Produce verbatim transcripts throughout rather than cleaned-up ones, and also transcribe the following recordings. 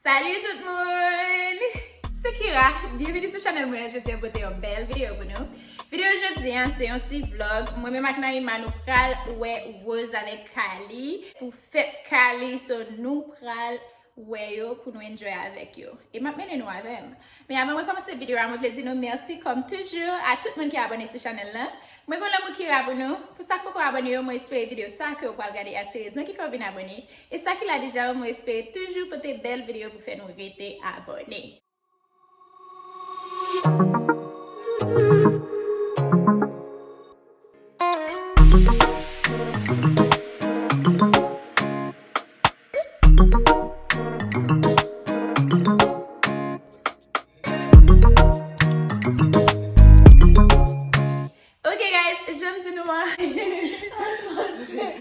Salut tout moun! Se Kira, byenveni sou chanèl mwen an. Jodi an pote yon bèl videyo pou nou. Videyo jodi an se yon ti vlog. Mwen menm ak Naïma nou pral wè Rose avèk Kali pou fèt Kali, so nou pral wè yo pou nou enjoy avèk yo. E m ap mennen nou avè m. Men avan mwen kòmanse videyo a, mwen vle di nou mèsi kòm toujou a tout moun ki abòne sou chanèl lan. Mwen gon lanmou Kira pou nou. Pou sa k poko abòne yo, mwen espere videyo sa ke w pral gade a se rezon ki fè w vin abòne. E sa ki la deja yo, mwen espere toujou pote bèl videyo pou fè nou rete abòne. Ok guys, jan m di nou an.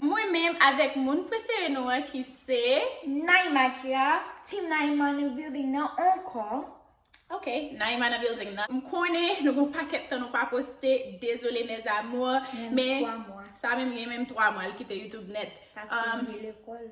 Mwen menm avèk moun prefere nou an ki se Naïma Kira, Team Naïma in the building nan ankò. Ok, Naïma nan building nan. M konnen nou gon pakèt tan nou pa poste, dezole mes amours, men sa menm gen menm twa mwa l kite YouTube nèt. Paske m ye lekòl.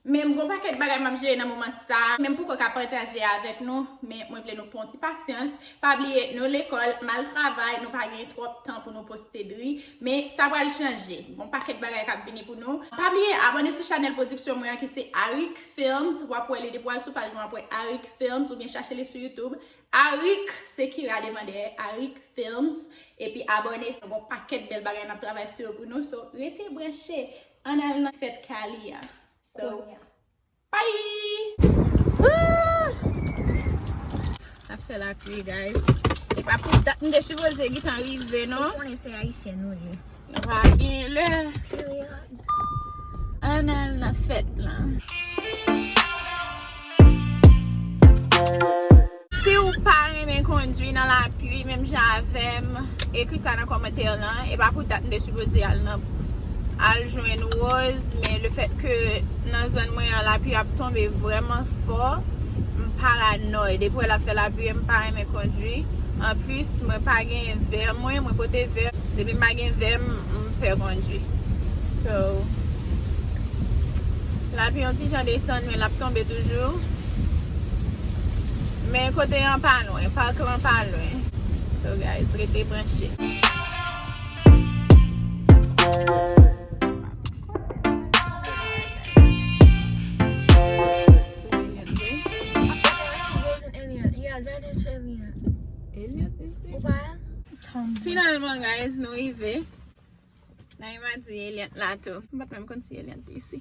Men m gon pakèt bagay m ap jere nan moman sa. Men m poko ka pataje avèk nou, men mwen vle nou pran ti pasyans. Pa bliye, nou lekòl, m al travay, nou pa gen twòp tan pou nou poste dri. Men sa pral chanje. Gon pakèt bagay k ap vini pou nou. Pa bliye, abòne sou chanèl pwodiksyon mwen an ki se Arik Films. W ap wè li depi w al sou paj mwen, w ap wè Arik Films oubyen chache li sou YouTube. Arik, se Kira devan dèyè, Arik Films. Epi abòne, se gon pakèt bèl bagay n ap travay sou yo pou nou. So, rete branche. Ann al nan fèt Kali a. So, bye! Ap fè lapli, guys. E pa pou dat m te sipoze gentan rive, non. Ou konnen se ayisyen nou ye. Nou pa gen lè. Ann al nan fèt lan. Si w pa renmen kondwi nan lapli menm jan avè m, ekri sa nan kòmantè lan. E pa pou dat m te sipoze al nan, al jwenn Rose, men lefètke nan zòn mwen an lapli ap tonbe vrèman fò, m paranòy. Depi w wè l ap fè lapli, m pa renmen kondwi. Anplis, mwen pa gen vè mwen, mwen pote vè. Depi m pa gen vè m, m pè kondwi. So, lapli yon ti jan desann, men l ap tonbe toujou. Men kote an pa lwen, park lan pa lwen. So, guys, rete branche. Yeah, that is alien. Ou pa wè? Finalman, guys, nou rive. Naïma di Eliant la tou. M pa t menm konn si Eliant te isi.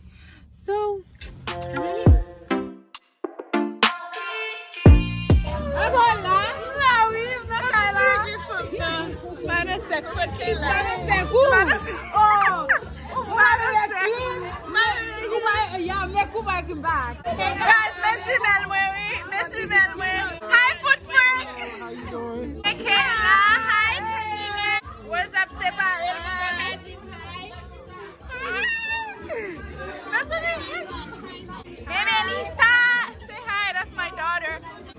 So, ann ale. Mwen la, m la wi, m nan kay la. Vanessa, kote la? Vanessa, kou. Vanessa, oh. Vanessa, kou. Guys, men jimèl mwen wi, men jimèl mwen. Hi, Foot Freak. Hey, Kayla. Hi, Kayla. What's up, separe? Hey, Melissa. Say hi, that's my daughter.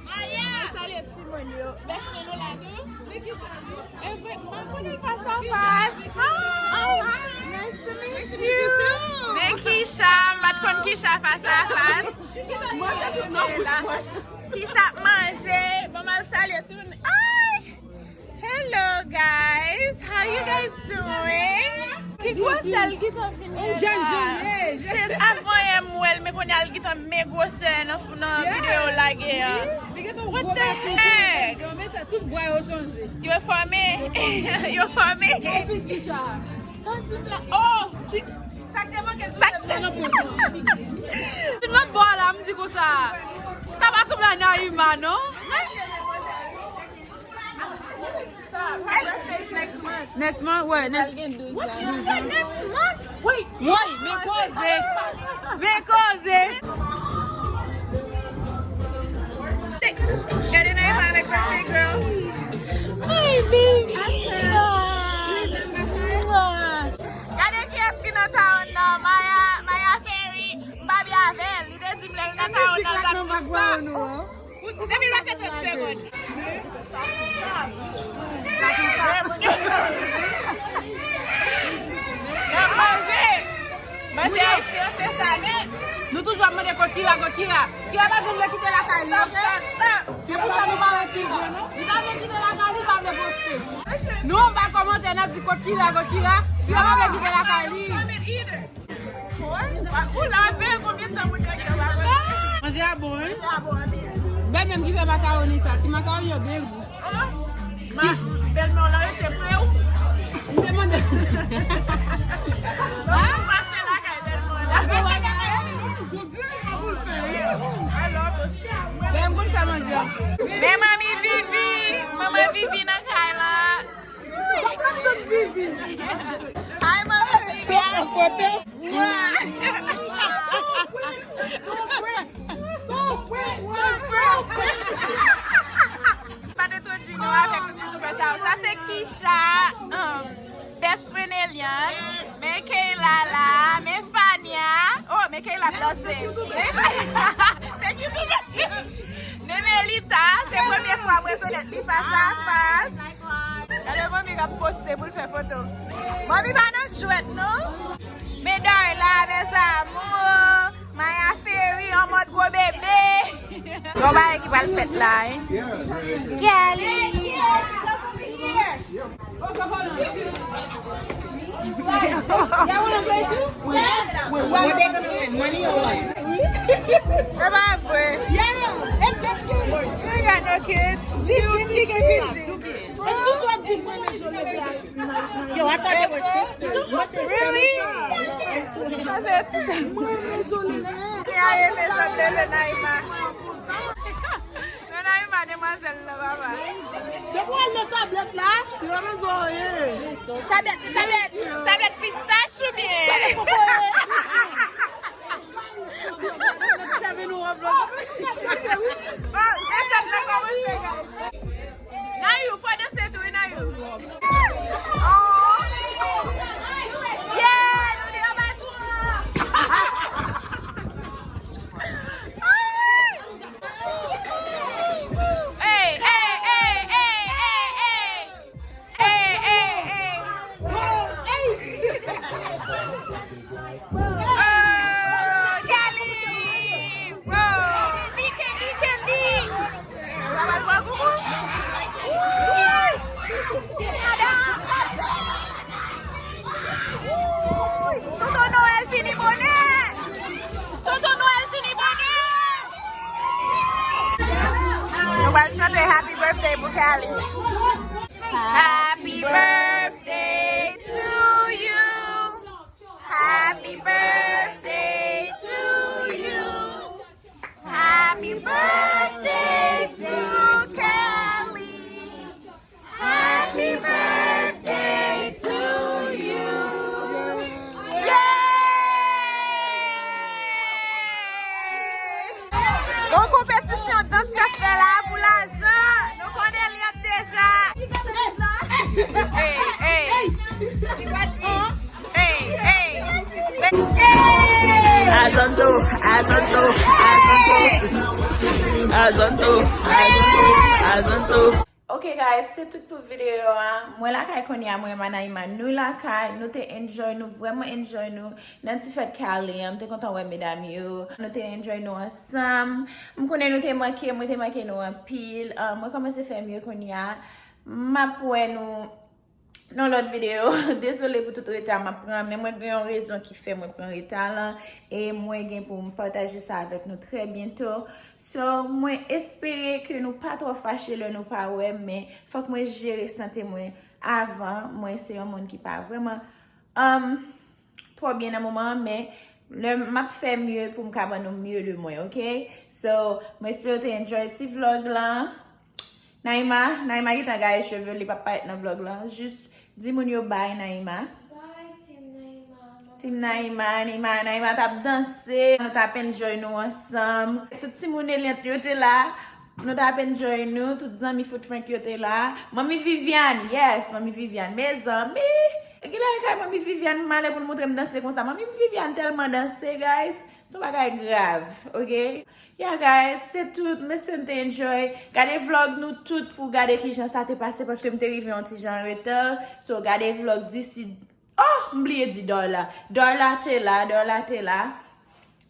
Maya. Salye timoun yo. Best friend ou la tou? Evre, m pa konnen l fas a fas. Hi. Oh, hi. Nice to meet you. Men Kisha, m pa t konn Kisha fas a fas. Manje tout nan bouch mwen. Kisha ap manje. Bon, m al salye timoun. Hi. Hello guys, how you guys doing? Ki gwosè l gentan vin gen la? Sis, avan yè m wè l, men kounye a l gentan men gwosè nan, nan videyo w lage a. What the heck? Yo fòme? Yo fòme? Sa w di m la? Oh! Sa k te manke sou tèt mwen nan pòz mwen. Vin lòt bò a la, m di konsa. Sa pa sanble a Naïma, non? Next month, wè, next. What you say, next month? Wait. Woy, men koze. Men koze. Gade Naïma avèk birthday girl. Hi, baby. Gade kiyès ki nan town nan. Maya, Maya Ferry. M pa byen avè l. Li te di m lè l nan town nan, l ap di m sa. Depi l pa fè trant segonn. N ap manje. Manje ayisyen, se sa nèt. Nou Toujou ap mande kot Kira, kot Kira. Kira pa janm vle kite lakay li, ok? Se pou sa nou pa wè Kira. Li pa vle kite lakay li, li pa vle poste. Nou anba kòmantè n ap di kot Kira, kot Kira. Kira pa vle kite lakay li. Ou lave, konbyen tan moun yo gen la? Manje a bon, wi. Bèl menm ki fè makawoni sa. Ti makawoni yo byen gou. Oh, ma, bèlmè w la rete pre w. M te mande. Ou pase lakay bèlmè w la. Bèlmè w pou l fè. Bèlmè w pou l fè manje. Men manmi Vivi, manman Vivi nan kay la. Gad nan tout Vivi. Hi, manmi Vivi. Pa te tradui nou avèk tout ti soupè sa yo. Sa se Kisha, um, best friend Eliane. Men Kayla la, men Fania. Oh, men Kayla ap danse. Men Kayla. Thank you, thank you. Men Melita, se premye fwa mwen rekonèt li fas a fas. Gade manmi k ap poste pou l fè foto. Manmi pa nan jwèt, non. Men Darla, mes amours. Maya Ferry an mòd gwo bebe. Gon bagay ki pral fèt la, wi. Kelly. Y'all wanna play too? Se pa vre. You ain't got no kids. Jistin ki gen pitit. Yo, I thought they were sisters. Really? Mwen renmen jan l leve Naima. Non, Naima, demwazèl la, papa. Depi w al nan tablèt la, yo bezwen anyen. Tablèt, tablèt, tablèt pistach oubyen? Tablèt kokoye. Bon, echèf la kòmanse, guys. Nayou, fò danse tou, wi, Nayou. Oh. Yeah, nou travay tou. Hey, hey, hey, hey, hey, hey. Hey, hey, hey. Oh, Kelly! Wow! Li Kelly, Kelly! Sa va l pran koukou? Wi! Madanm ap pase! Wi! Tonton Noël fini bonè! Tonton Noël fini bonè! Nou pral chante Happy Birthday pou Kelly. Happy birthday to you. Happy birthday to you. Happy birthday to Kelly. Happy birthday to you. Yay! Gon konpetisyon dans k ap fè la pou lajan. Nou konnen li ap deja. Hey, hey. Hey, hey. Azonto, azonto, azonto. Azonto, azonto, azonto. Ok, guys, se tout pou videyo a. Mwen lakay kounye a, mwen, Naima, nou lakay. Nou te enjoy, nou vrèman enjoy nou. Nan ti fèt Kelly an, m te kontan wè medam yo. Nou te enjoy nou ansanm. M konnen nou te manke, mwen te manke nou anpil. Ah, mwen kòmanse fè mye kounye a. M ap wè nou nan lòt videyo. Dezole pou tout reta m ap pran, men mwen gen yon rezon ki fè mwen pran reta lan. E mwen gen pou m pataje sa avèk nou trè byento. So, mwen espere ke nou pa twò fache lè nou pa wè m, men fòk mwen jere sante mwen avan. Mwen se yon moun ki pa vrèman, um, twò byen nan moman an, men lè m ap fè mye pou m ka ban nou mye de mwen, ok? So, mwen espere w te enjoy ti vlog lan. Naima, Naima gentan gaye cheve l, li p ap parèt nan vlog lan. Jis di moun yo bye, Naima. Bye, Team Naima. Team Naima, Naima, Naima t ap danse, nou t ap enjoy nou ansanm. Tout timoun Eliante yo te la. Nou t ap enjoy nou, tout zanmi Foot Frank yo te la. Manmi Viviane, yes, Manmi Viviane. Mezanmi, genlè kay Manmi Viviane m ale pou l montre m danse konsa. Manmi Viviane tèlman danse, guys. Se yon bagay grav, ok? Yeah, guys, se tout. M espere n te enjoy. Gade vlog nou tout pou gade kijan sa te pase, paske m te rive yon ti jan an reta. So, gade vlog disi. Oh, m bliye di Dorla. Dorla te la, Dorla te la.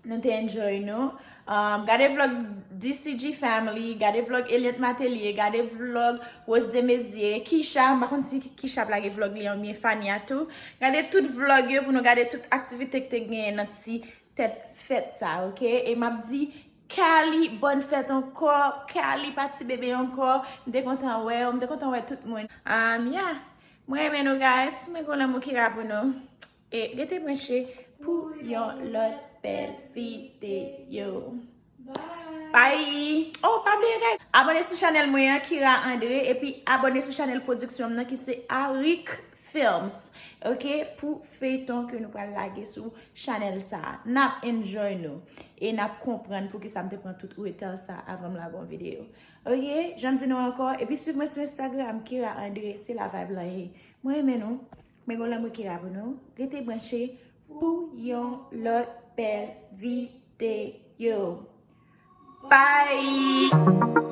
Nou te enjoy nou. Um, gade vlog D C G Family, gade vlog Eliante Matelier, gade vlog Rose Desméziers, Kisha, m pa konn si Kisha ap lage vlog li an, oubyen Fania tou. Gade tout vlog yo pou nou gade tout aktivite ki te genyen nan ti tèt fèt sa, oke? E m ap di Kali, bòn fèt ankò, Kali pa ti bebe ankò, m te kontan wè w, m te kontan wè tout moun. Um, yeah, mwen renmen nou guys, mwen gon lanmou Kira pou nou. E rete branche pou yon lòt bèl videyo. Bye! Oh, pa bliye guys, abòne sou chanèl mwen an, Kira André, epi abòne sou chanèl pwodiksyon m nan ki se Arik Films. Oke, pou feyton ke nou pral lage sou chanèl sa a. N ap enjoy nou. E n ap konprann poukisa m te pran tout reta sa avan m lage yon videyo. Oke, jan m di nou ankò, epi swiv mwen sou Instagram, Kira André, se la vibe lan ye. Mwen renmen nou. Mwen gon lanmou Kira pou nou. Rete branche pou yon lòt bèl videyo. Bye!